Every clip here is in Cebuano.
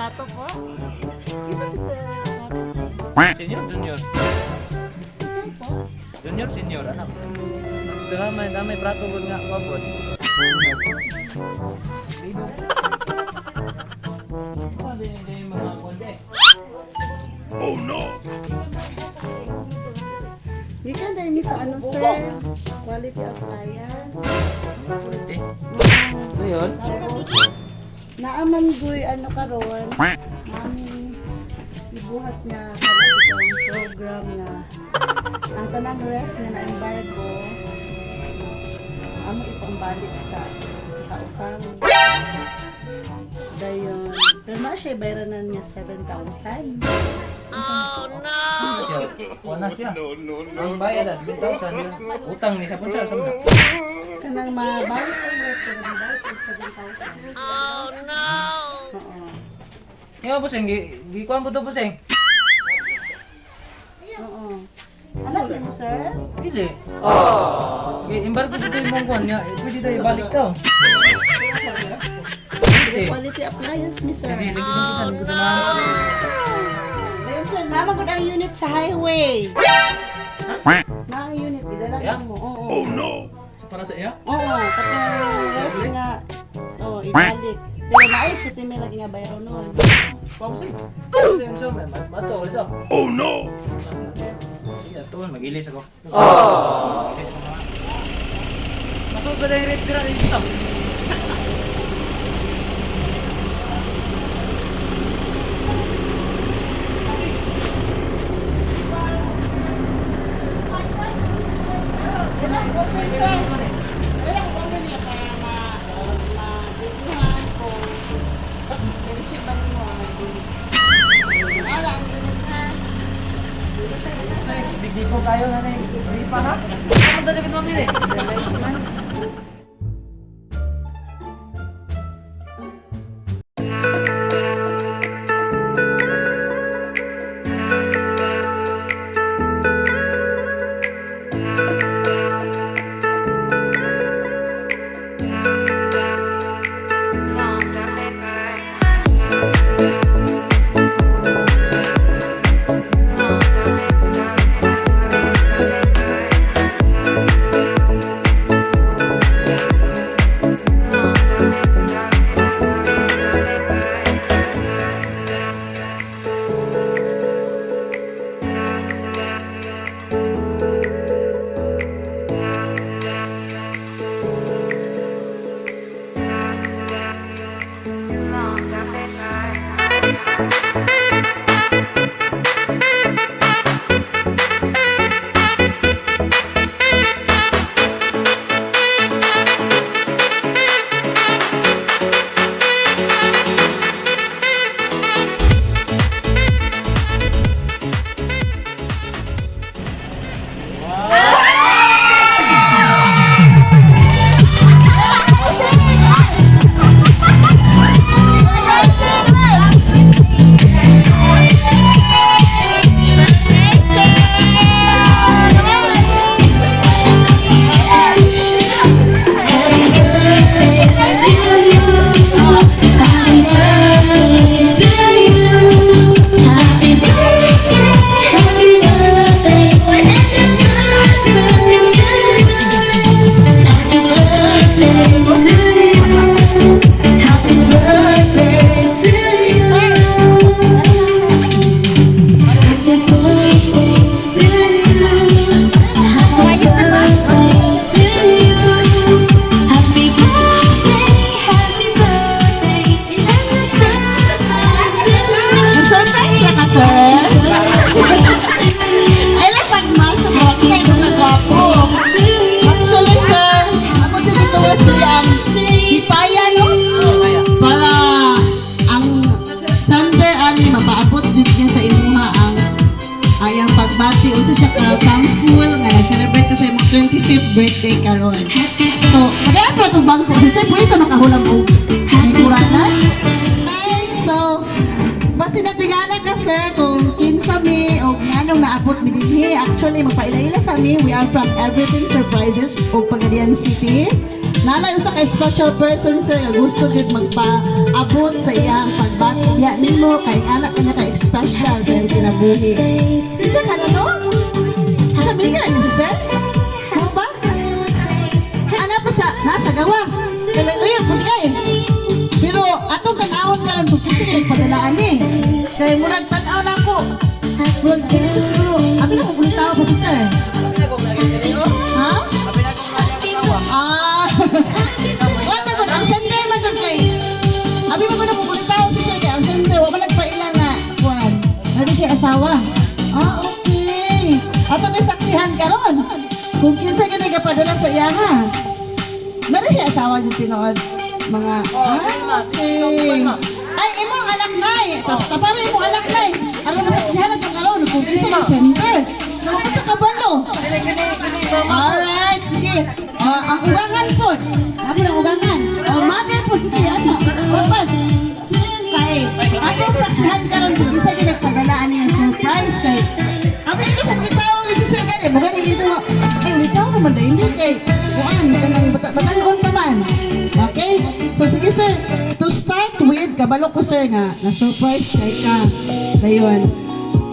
Prato po. Isa si Sir Prato, sir. Senior, junior. Sir po. Junior, senior, anak. Pero may prato gud nga wabot. Libo. Ano din yung mga konde? Gikan dahil mi sa ano, sir? Quality appliance. Pwede. Ano yun? Tapos, naaman goy ano karon, mami ibuhat niya kanang program na ang tanang ref nga na embargo amo ipambalik sa kautang dayon, pero na siya bayranan niya 7,000. Siya, wala siya. Ang bayad ah, 7,000 yun. Utang ni sa punsa, sa mga. Kanang mabalik ang ref pero mabalik ang 7,000. Oh no. Oo. Nga busing, gi kuan po to, busing. Oo. Anak niyo, sir? Dili. Gi embargo dito yung mong kuan nga, pwede tayo ibalik daw. Pwede. Quality appliance mi, sir. Kasi lagi kita lagi na. Ayun, sir, naman gud ang unit sa highway. Na ang unit, gidala Yeah? mo. Oo. Oh no! Sa para sa iya? Oo, katong ref nga oh, ibalik. Pero naay si Timmy lagi nga bayro noon. Busing. Yun so, mato ulit daw. Oh no! Sige, tuon, mag-ilis ako. Mag-ilis ako mga. Masuk ka direct dira dito. Wala ko open, sir. Wala ko open niya para ma ma-videohan kung na-receive ba nimo ang dili. Ara ang unit ha. Sige ko kayo na na pa ha. Ano dali ka namin eh? Surprise siya ka, sir. Ay lang pag sa mga mga gwapo. Actually, sir, ako dyan dito was ang hipaya, no? Para ang Sunday ani mapaabot jud niya sa imuha ang ayang pagbati unsa siya ka thankful nga na-celebrate ka sa imong 25th birthday karon. So, magaya pa itong bangsa. So, sir, pwede ka makahulam og kuranan. So, basta natingala ka, sir, kung kinsa mi o nganong naabot mi dinhi. Actually, magpaila-ila sa mi. We are from Everything Surprises o Pagadian City. Naa lay usa ka special person, sir, nga gusto gid magpaabot sa iyang pagbatya nimo kay anak kanya kay special sa iyang kinabuhi. Isa ka na, no? Sabi nga ni si sir? Mo ba? Ana pa sa nasa gawas. Kalayo kun ay. Pero atong tan-awon karon kung kinsa kay padalaan ni. Kay murag tan-aw na ko. Murag dili ko siguro. Abi lang kung tao pa si sir. Ha? Ah. What na gud ang sender man gud kay. Abi mo gud kung tao si sir kay ang sender wa man nagpaila nga kuan. Nadi siya asawa. Ah, okay. Ato ni saksihan karon. Kung kinsa gyud kapadala sa iya ha. Nadi siya asawa yung tinuod mga ah, okay. Ay, imong anak nay. Taparo imong anak nay. Aron masaksihan ang karon kung kinsa yung sender. Napunta ka ba no? Alright, sige. Ah, ang ugangan po. Ako ng ugangan. Oh, mother po, sige, ano? Opan. Kay, atong saksihan karon kung kinsa gyud nagpadalaan niya surprise kay. Abi ko kung bitaw si sir gani, mo gani ito. Ay, bitaw naman dahil hindi kay kuan, kanang bata batanon pa man. Okay? So sige sir, to start with, kabalo ko sir nga, na surprise kay ka. Dayon.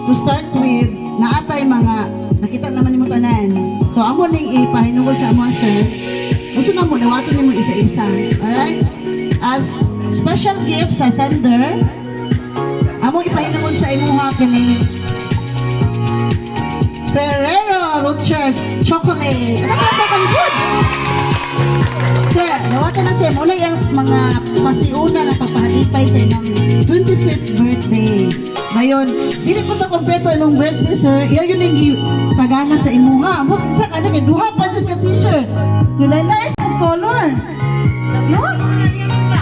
To start with, naatay mga nakita naman nimo tanan. So amo ning ipahinungol sa amo sir. Gusto na mo dawaton nimo isa-isa. Alright? As special gift sa sender, amo ipahinungol sa imuha kini Ferrero Rocher Chocolate. Ano ba ka good? Sir, dawatan na sir. Muna yung mga pasiuna na papahalipay sa imong 25th birthday. Dayon, dili ko pa kompleto imong birthday, sir. Iya yun yung tagana sa imuha. Mo kinsa ka kay duha pa jud ka t-shirt. Nilain ang color. No?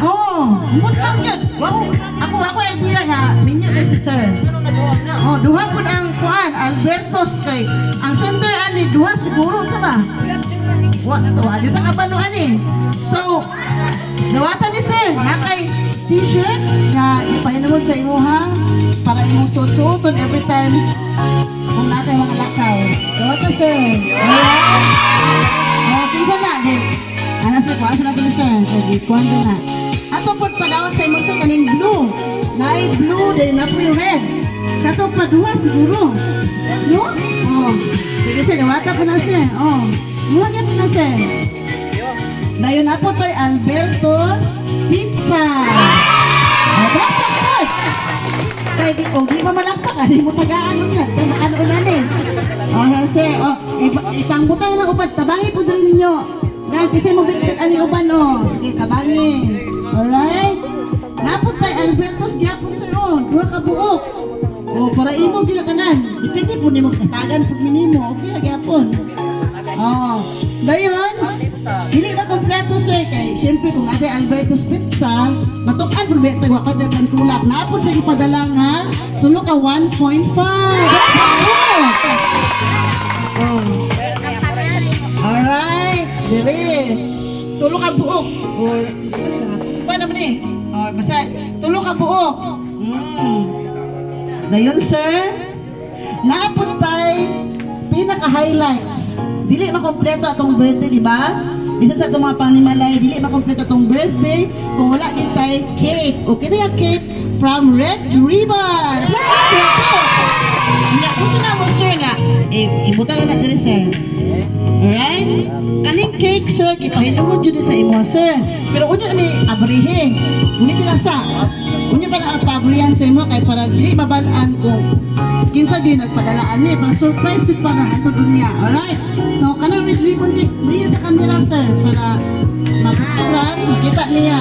Oh, mut lang yun. Wow, ako idea nga minyo kay si sir. Oh, duha pud ang kuan, Albertos kay ang sender ani duha siguro unsa ba? Wa to, wa dito ka kabalo ani. So, dawatan ni sir, nakay t-shirt nga ipahinungod sa imuha para imong suot-suoton every time kung nakay mga lakaw. Dawatan, sir. Alright. Oh, kinsa na di? Ana sa kuan sa nato ni sir. Kay kuan na. Ato pod padawat sa imo sir kaning blue. Naay blue then na po'y red. Kato pa duha siguro. No? Oh. Sige sir, dawata po na sir. Oh. Duha gyud po na sir. Dayon na po to'y Alberto's Pizza. Oh, palakpak po. Kay di, oh, di mo malakpak. Ano mo tagaan mo nga. Ito, maano na ni. Oh, sir. Oh, ipangbutang lang uban. Tabangi po din ninyo. Na, kasi mo bitbit ani uban, oh. Sige, tabangi. Alright. Napot tay Alberto's gyapon sir, oh. Duha ka buok. Oh, para imo gila tanan. Depende po nimo katagan pud minimo. Okay ra gyapon. Oh. Dayon, dili na kompleto sir kay syempre kung ate Alberto's Pizza, matuk-an pud ba tagwa ka dyan tulak. Naapod siya gipadala nga tulo ka 1.5. Oh. Alright, dire. Tulo ka buok. Or ano ni nga? Pa naman eh. Or basta tulo ka buok. Dayon sir, naapod tay pinaka-highlights. Dili makompleto atong birthday, di ba? Bisa sa atong mga panimalay, dili makompleto atong birthday kung wala gid tay cake. Okay na yung cake from Red Ribbon. Nga, gusto na mo sir nga. Eh, ibutan na na diri sir. Alright? Kaning cake sir, ipahinungod jud ni sa imo sir. Pero unya ni abrihe. Unya tinasa. Unya pa na ang paabrihan sa imo kay para dili mabal-an kung kinsa gyud nagpadalaan ni para surprise jud para hantod unya. Alright? So kanang red ribbon cake niya sa camera sir para mapicturean, makita niya.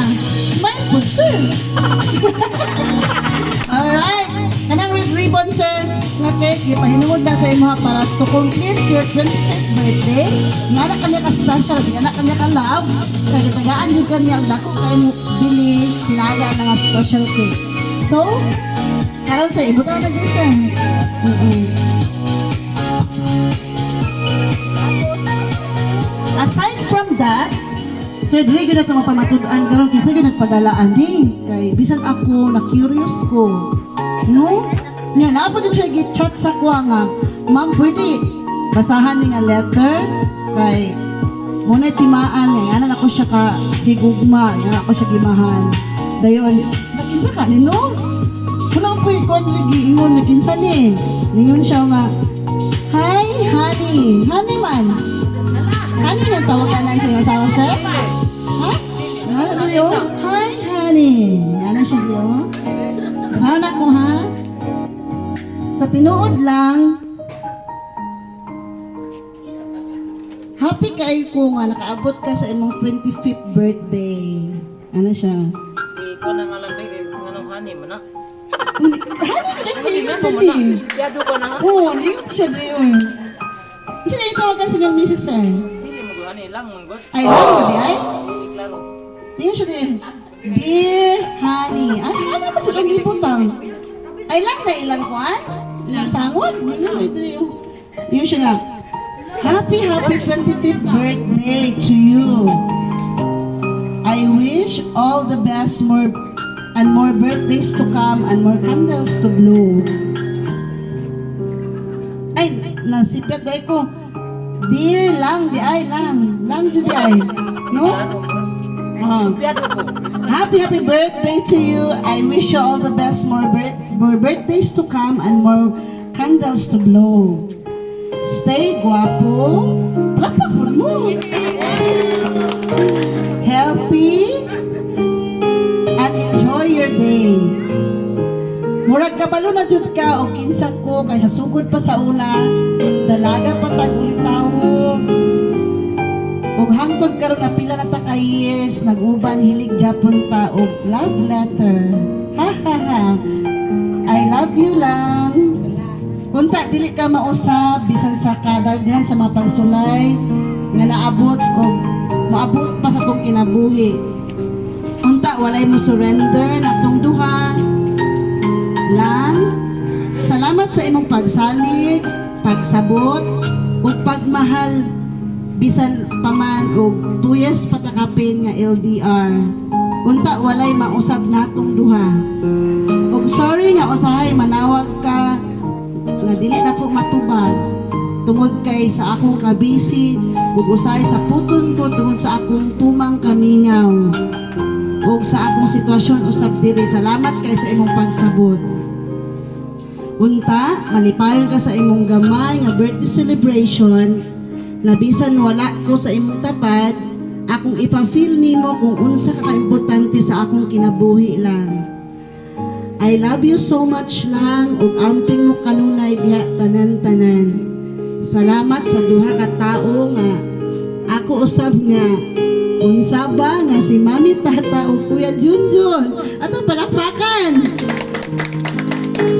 Smile po sir. Alright. Kanang red ribbon sir nga cake gipahinungod na sa imo para to complete your 25th birthday. Nga na kanya ka special, nga na kanya ka love. Kay gitagaan jud kanya ang dako kay mo bili sinaga na nga special cake. So, karon sir, ibutang na jud sir. Aside from that, sir, dili gyud nato mapamatud-an karon kinsa gyud nagpadala ani kay bisan ako na curious ko. No? Nya naa po jud siya gi-chat sa kuha nga, "Ma'am, pwede basahan ni nga letter kay Mao na timaan nga ana ako siya ka higugma, nga ako siya gimahal. Dayon, nakinsa ka ni, no? Wala ko ikuan lagi ingon nakinsa ni. Ningon siya nga, "Hi, honey." Honey man. Honey nang tawagan sa iyong asawa, sir? Ha? Ano dili, oh? "Hi, honey." Ano siya di, oh? Sana ko, ha? Sa tinuod lang, happy kayo ko nga nakaabot ka sa imong 25th birthday. Ano siya? Di ko na nga lang ba, kay nganong honey man na. Honey, ka Ano man na? dili. Siyado ka na ha? Oo, hindi ko siya dili. Hindi na tawagan sa inyong misis, sir. Dili mo honey lang man god. Ay, lang ko di ay. Dili klaro. Hindi siya dili. "Dear honey." Ano, ano ba ito ang ibutang? Ay lang na ilang kuan? Ilang sangot? Hindi na, dili. Hindi siya nga. "Happy, happy 25th birthday to you. I wish all the best, more and more birthdays to come and more candles to blow." Ay, nasipyat dahil ko. "Dear" lang, di ay lang. Lang jud di ay. No? Klaro man. Ah. Siyado ko. "Happy, happy birthday to you. I wish you all the best, more birthdays to come and more candles to blow. Stay guapo." Palakpak po mo. "Healthy and enjoy your day. Murag kabalo na jud ka og kinsa ko kay hasugod pa sa una, dalaga pa tag ulitawo. Ug hangtod karon na pila na ta ka years nag-uban, hilig japon ta og love letter. Ha ha ha. I love you lang. Unta dili ka mausab bisan sa kadaghan sa mga pagsulay nga naabot og moabot pa sa atong kinabuhi. Unta walay mo surrender natong duha lang. Salamat sa imong pagsalig, pagsabot, ug pagmahal bisan paman og 2 years patakapin nga LDR. Unta walay mausab natong duha. Ug sorry nga usahay manawag ka nga dili na ko matubag tungod kay sa akong kabisi ug usahay sa puton ko tungod sa akong tumang kamingaw ug sa akong sitwasyon usab diri. Salamat kay sa imong pagsabot. Unta, malipayon ka sa imong gamay nga birthday celebration na bisan wala ko sa imong tapad, akong ipa-feel nimo kung unsa ka kaimportante sa akong kinabuhi lang. I love you so much lang ug amping mo kanunay diha tanan-tanan. Salamat sa duha ka tawo nga ako usab nga unsa ba nga si Mami Tata ug Kuya Junjun. Atong palakpakan.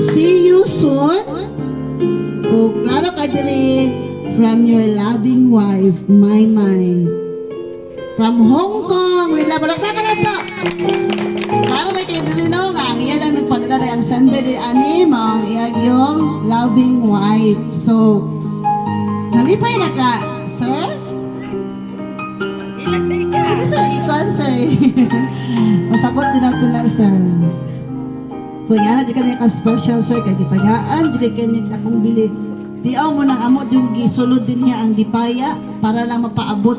See you soon. O klaro ka diri, from your loving wife, Mai Mai. From Hong Kong. Wait lang, palakpakan na to. Klaro na kayo diri, no, nga ang iya lang nagpadala na ang sender di ani mao ang iya yung loving wife. So, nalipay na ka, sir? Ilak na ka. Sige sir, ikaw sir. Masabot din natin na, sir. So nga na, di ka niya ka-special, sir, kay gitagaan, di ka niya akong bili. Diaw mo nang amo yung gisulod din niya ang dipaya para lang mapaabot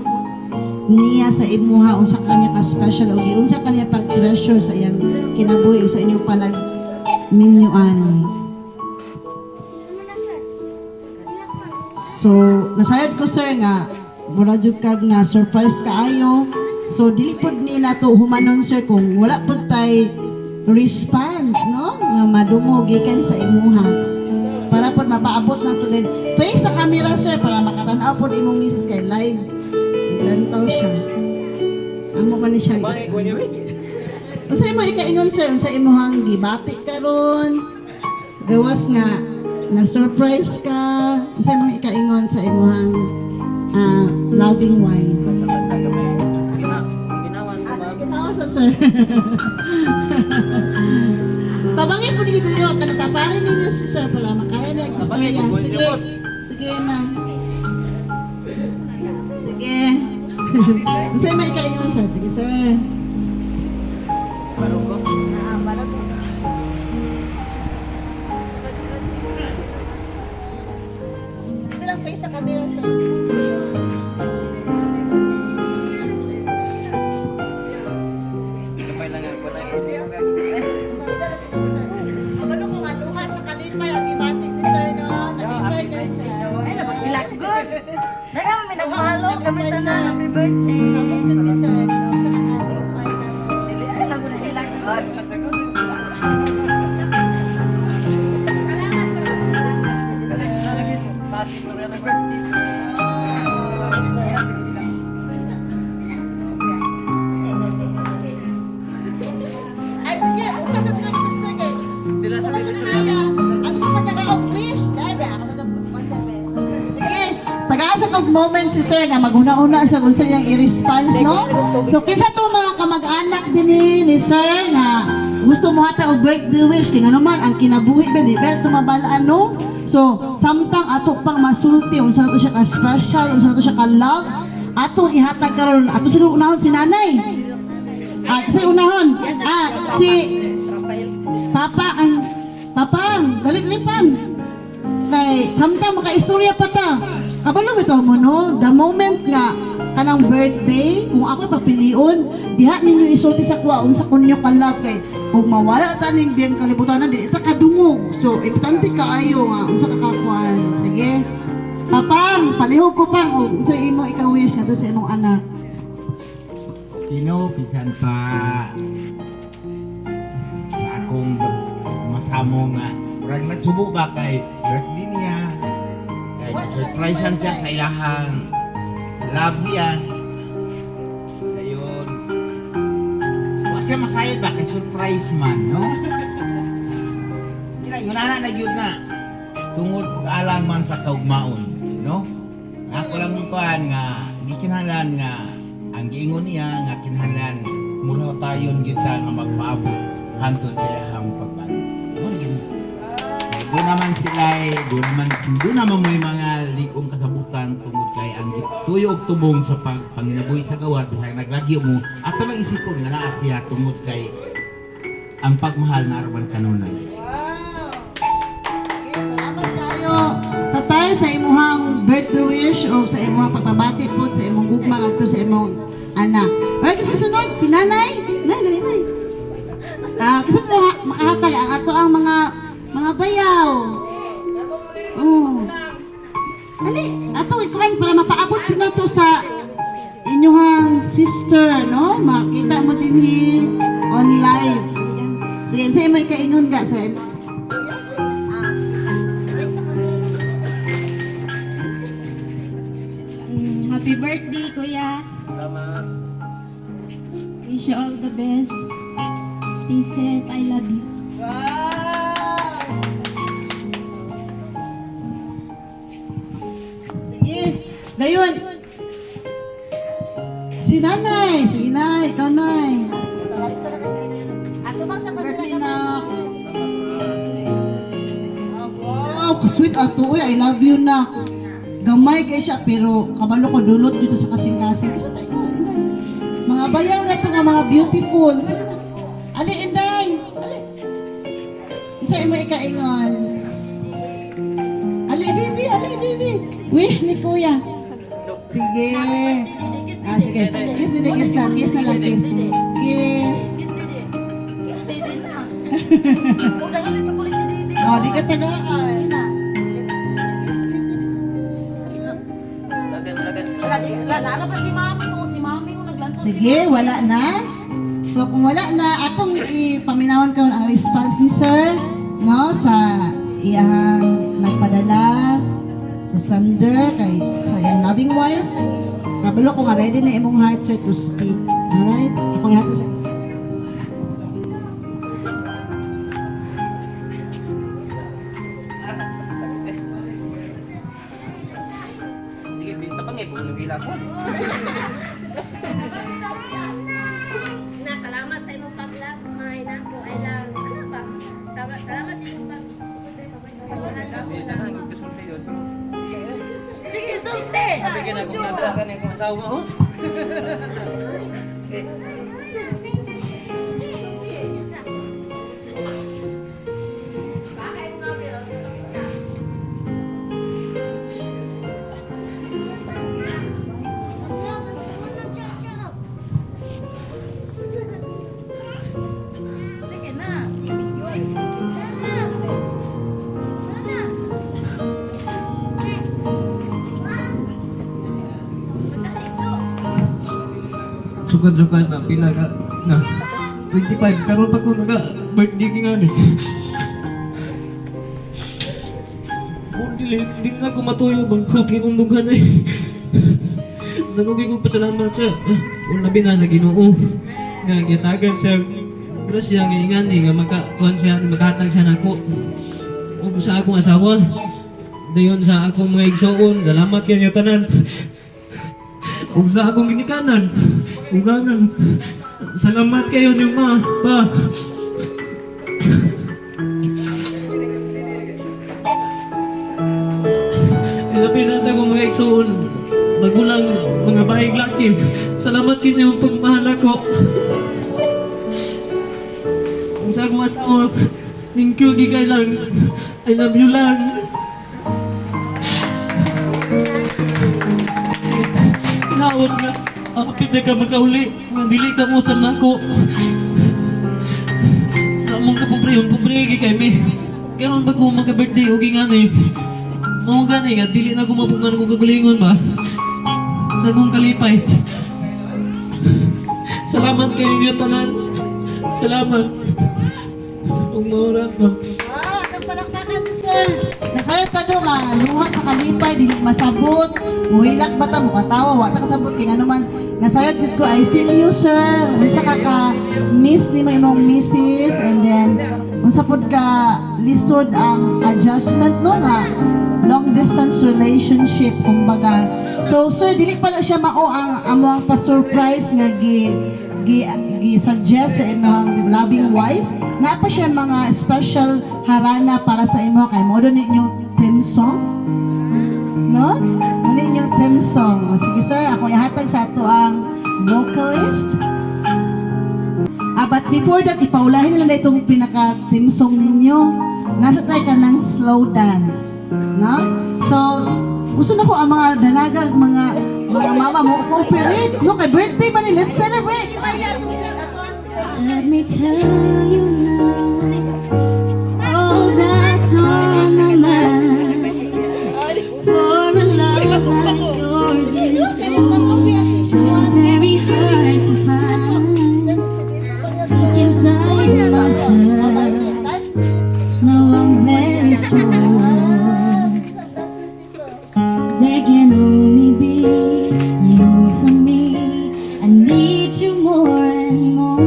niya sa imuha unsa kanya ka special o giunsa kanya pag-treasure sa iyang kinabuhi o sa inyong palag minyuan. So, nasayod ko, sir, nga mura jud kag na surprise kaayo. So dili pud ni nato humanon, sir, kung wala pud tay response, no, nga madungog gikan sa imuha. Para pud mapaabot nato din. Face sa camera, sir, para makatan-aw pud imong misis kay live. Naglantaw siya. Amo man ni siya. Bangay ko niya, wait. Unsa imo ikaingon, sir, unsa imong gibati karon? Gawas nga na surprise ka. Unsa imong ikaingon sa imong loving wife? Ginawan ko ba? Ah, ginawa sa sir. Tabangin po ninyo dili kana taparin ninyo si sir para makaya niya ang istorya. Sige. Sige, ma'am. Sige. Unsa imong ikaingon, sir? Sige, sir. Barong ko. Ah, barog, sir. Ito lang, face sa camera, sir. Kabalo ko nga luha sa kalipay ang gibati ni sir, no? Nalipay kay siya. Ay, napagilak good. Dahil kami nagmahalo, kami tanan, happy birthday. Jud ni sir, no? Sa kalipay na. Dili ay nagilak good. Salamat, salamat. Birthday. Ay, sige, usa sa sila sa sir kay. Sila sa Wala siya nangaya. Ano sa pataga og wish? Dahil ba ako sa Sige, tagaan sa tong moment si sir nga maghuna-una siya kung sa iyang i-response, no? So, kinsa to mga kamag-anak din ni sir nga gusto mo hata og birthday wish kay ngano man ang kinabuhi ba di ba tumabalaan, no? So, samtang ato pang masulti unsa na to siya ka special, unsa na to siya ka love, atong ihatag karon ato sila unahon si nanay. Ah, si unahon. Ah, si Papa ang Papa, dali dali pang. Kay samtang makaistorya pa ta. Kabalo bitaw mo, no? The moment nga kanang birthday, kung ako papilion, diha ninyo isulti sa kuha unsa kunyo ka love kay ug mawala ta ning biyang kalibutan na dili ta kadungog. So importante kaayo nga unsa ka kakuan. Sige. Papang, palihog ko pang og unsa imo ika-wish ngadto sa imong anak. Sino bisan pa sa akong masamo nga murag nagsubo ba kay birthday niya kay surprisean siya sa iyahang love niya dayon wa siya masayod ba kay surprise man, no? Dili yun na na gyud na tungod ug alang man sa kaugmaon, no? Ako lang gikuan nga gikinahanglan nga ang giingon niya nga kinahanglan mula tayon kita nga magpaabot hantod sa iyang pagbalik. Mo gyud. Doon naman sila doon naman may mga ligong kasabutan tungod kay ang gituyo og tumong sa pagpanginabuhi sa gawad bisag naglagyo mo ato lang isipon nga naa siya tungod kay ang pagmahal na aruban kanunay. Wow! Okay, salamat kayo. Tatay, sa imuhang birthday wish o sa imuhang pagbabati po, sa imong gugma ngadto sa imong anak. Alright, kasi sunod, si nanay. Nay, dali, nay. Ah, kasi mo makahatag ang ato ang mga bayaw. Oh. Ali, ato ikuan para mapaabot po na to sa inyuhang sister, no? Makita mo din on live. Sige, sa imo ikaingon ka sa imo. Happy birthday, Kuya. Salamat. Wish you all the best. Stay safe. I love you. Wow! Sige. Dayon. Si nanay. Sige, nay. Ikaw, nay. Birthday na. Wow, sweet ato. Uy, I love you na. Gamay kay siya, pero kabalo ko dulot dito sa kasing-kasing. Kasi pa ikaw, inday. Mga bayaw na to nga, mga beautiful. Sige na. Ali, inday. Ali. Sa imo ikaingon. Ali, baby, ali, baby. Wish ni kuya. Sige. Ah, sige. Kiss, hindi, kiss na. Kiss na lang, kiss. Kiss. Kiss Didi. Kiss Didi na. Wala ulit chocolate si Didi. Oh, di ka tagaan. Kiss, beautiful. Lagan, lagan. Wala di, wala na pa si Mami oh, si Mami oh naglantaw si Sige, wala na. So kung wala na, atong ipaminawan karon ang response ni sir, no, sa iyang nagpadala sa sender kay sa iyang loving wife. Kabalo ko nga ready na imong heart, sir, to speak. Alright? Ako ihatod sa Sige, tapang eh, kung nagila ko. Na salamat sa imong pag-love, may nako ay lang. Ano ba? Salamat, salamat sa imong pag Eh, daghan ang kasulti yun. Sige, sulti. Sabi ka na kung nadala ka na yung asawa mo. Sige. Sukad-sukad na pila ka na 25 karon pa ko naka birthday nga ni. Kung dili, di na ko matuyo bang kung kinundughan ay. Nagugay ko pasalamat sa labi na sa Ginoo nga gitagan siya grasya nga ingani nga maka kuan siya, makahatag siya nako ug sa akong asawa, dayon sa akong mga igsoon, salamat kaayo tanan, ug sa akong ginikanan, ugangan, salamat kayo ni ma pa. Labi na sa akong mga igsoon, magulang, mga baing laki, salamat kayo sa iyong pagmahal ako. Ang sa akong asawa, thank you gigay lang. I love you lang. Naon nga, apit na ka makauli, nga dili ka mo sa nako. Sa among kapobrehon, pobre kay mi. Karon ba ko magka-birthday o gingani? Mao gani nga dili na ko mapungan kung kagalingon ba. Sa akong kalipay. Salamat kayo niyo tanan. Salamat. Ug maura pa. Ah, ang palakpakan si sir. Nasayod ta do nga luha sa kalipay dili masabot. Muhilak ba ta, mukatawa, wa ta kasabot kay ngano man. Nasayod gud ko, I feel you, sir. Unsa ka ka miss ni mo imong missus, and then unsa pod ka lisod ang adjustment, no, nga long distance relationship kumbaga. So sir, dili pa na siya mao ang among pa-surprise nga gi gi gi suggest sa imong loving wife. Naa pa siya mga special harana para sa imo kay mo doon inyong theme song. No? Ano inyong theme song? O, sige sir, ako ihatag sa ato ang vocalist. Ah, but before that, ipaulahin nila na itong pinaka theme song ninyo. Nasa tayo ka ng slow dance. No? So, gusto na ko ang mga dalaga, mga mama mo cooperate. No, kay birthday ba ni? Let's celebrate. Let me tell you now all that's on my mind. For a love like yours is so, so very hard to find. Deep inside myself, now I'm very sure there can only be you for me. I need you more and more.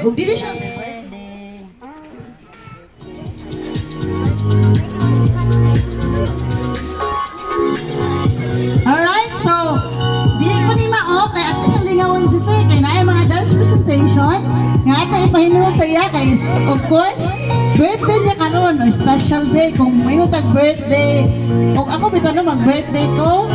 Ug dili siya. Alright, so dili ko ni mao kay ato sa lingawan si sir kay naay mga dance presentation nga ato ipahinuhod sa iya kay, of course, birthday niya karon o special day. Kung may tag birthday ug ako bitaw no mag-birthday ko,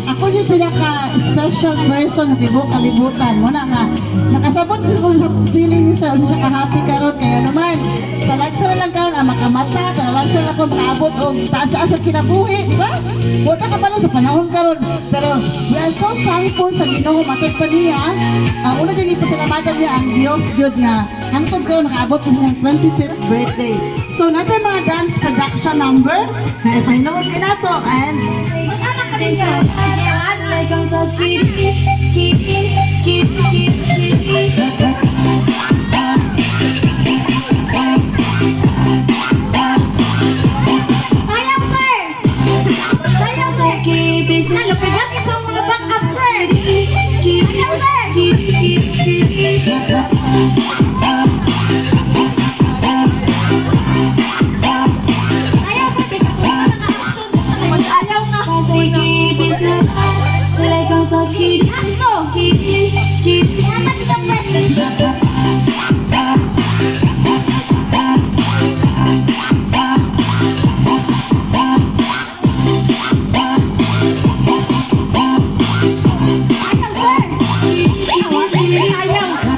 ako yung pinaka special person sa tibuok kalibutan mo na nga nakasabot ko sa feeling ni sir, unsa siya ka-happy karon. Kaya naman talagsa na lang karon ang makamata, talagsa na lang kung makaabot og taas-taas ang kinabuhi, di ba? Wala ka pa nun sa panahon karon, pero we are so thankful sa Ginoo. Matod pa niya, ang una din ipasalamatan niya ang Dios gyud nga hangtod karon nakaabot sa iyang 25th birthday. So natin mga dance production number na ipahinuod kay nato and Like I'm so skitty, skitty, skitty, skitty, skitty. Sayang, sir! Sayang, sir! Ano, pigat sa mga backup, sir! Skitty, Sayang, sir! skitty, skitty, skitty. Ayaw, sir! Bisa ko na naka-action. Mag-ayaw na. Like I'm so skitty, Aso! skitty, skitty. Ihatag sa president. Ayaw, sir!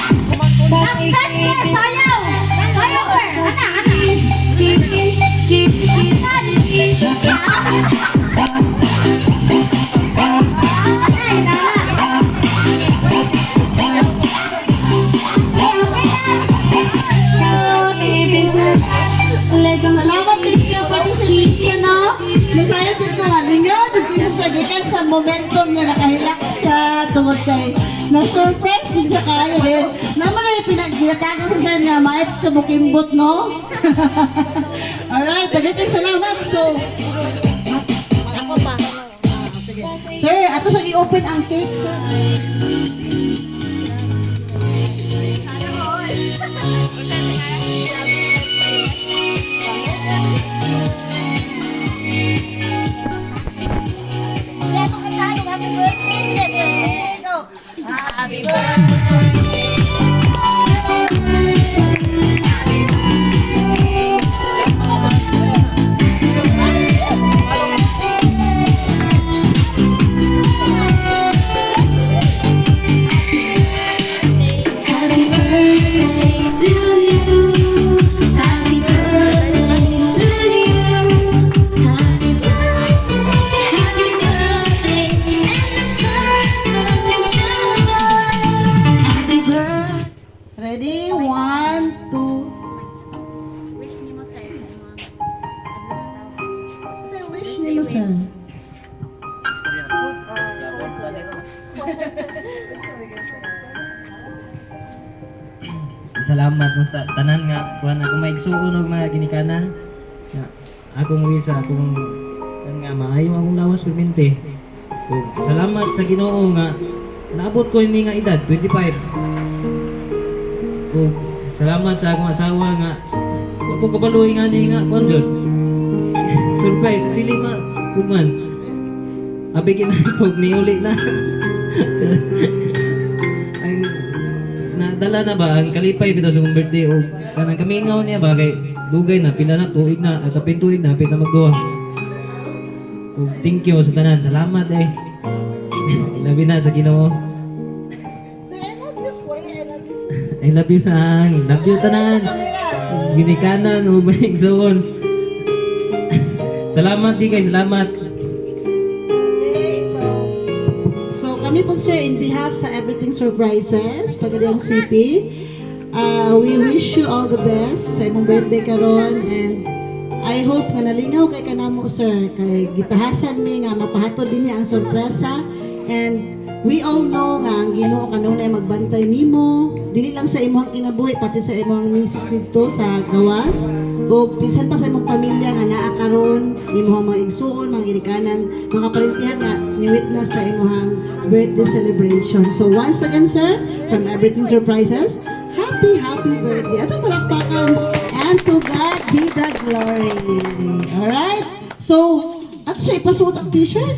Ayaw! Last time, sir! Sayaw! Sayaw, sir! Ana, ana! Skitty, skitty, skitty. Ay, tama! Ay, okay na! Like I'm so Salamat kay participation, no? Masaya din ko nga. Lingaw, dito sa gikan sa momentum nga nakahilak siya tungod kay na-surprise din siya kayo. Eh. Naman na yung pinagginatago sa sir nga maayot sa bukimbot, no? Alright, daghang salamat. So, sir, ato siya i-open ang cake, sir. Happy birthday! Happy birthday! Happy birthday to you. Happy birthday to you. Happy birthday, happy birthday, and the stars to the Happy birthday. Ready? One, two. Wish ni mo, sir, sa mga adlaw na tao. Sir, wish ni mo, sir. Salamat no sa tanan nga kuan ako maigsuon og mga ginikanan nga akong wish sa akong kan nga maayo akong lawas permente. Ug salamat sa Ginoo nga naabot ko ini nga edad 25. Ug salamat sa akong asawa nga wa ko kabaloy nga ni nga kuan jud. Surprise dili ma kuan. Abi kinakog ni uli na. Ang nadala na ba ang kalipay bitaw sa akong birthday o kanang kamingaw niya ba kay dugay na pila na tuig na at kapin tuig na pila magduha. Ug thank you sa tanan. Salamat eh. Labi na sa Ginoo. Sir, I love you. I love you. I love you nang. Love you tanan. Ginikanan o so on. Salamat di kay salamat. Okay, so kami po, sir, in behalf sa Everything Surprises, Pagadian City, we wish you all the best sa imong birthday karon and I hope nga nalingaw kay kanamo, sir, kay gitahasan mi nga mapahatod din niya ang sorpresa and we all know nga ang Ginoo kanunay magbantay nimo dili lang sa imong kinabuhi, pati sa imong misis didto sa gawas ug bisan pa sa imong pamilya nga naa karon, imong mga igsuon, mga ginikanan, mga kaparintihan nga ni witness sa imong birthday celebration. So once again, sir, from Everything Surprises, Happy, happy birthday. Ato palakpakan. And to God be the glory. Alright? So, ato siya ipasuot ang T-shirt.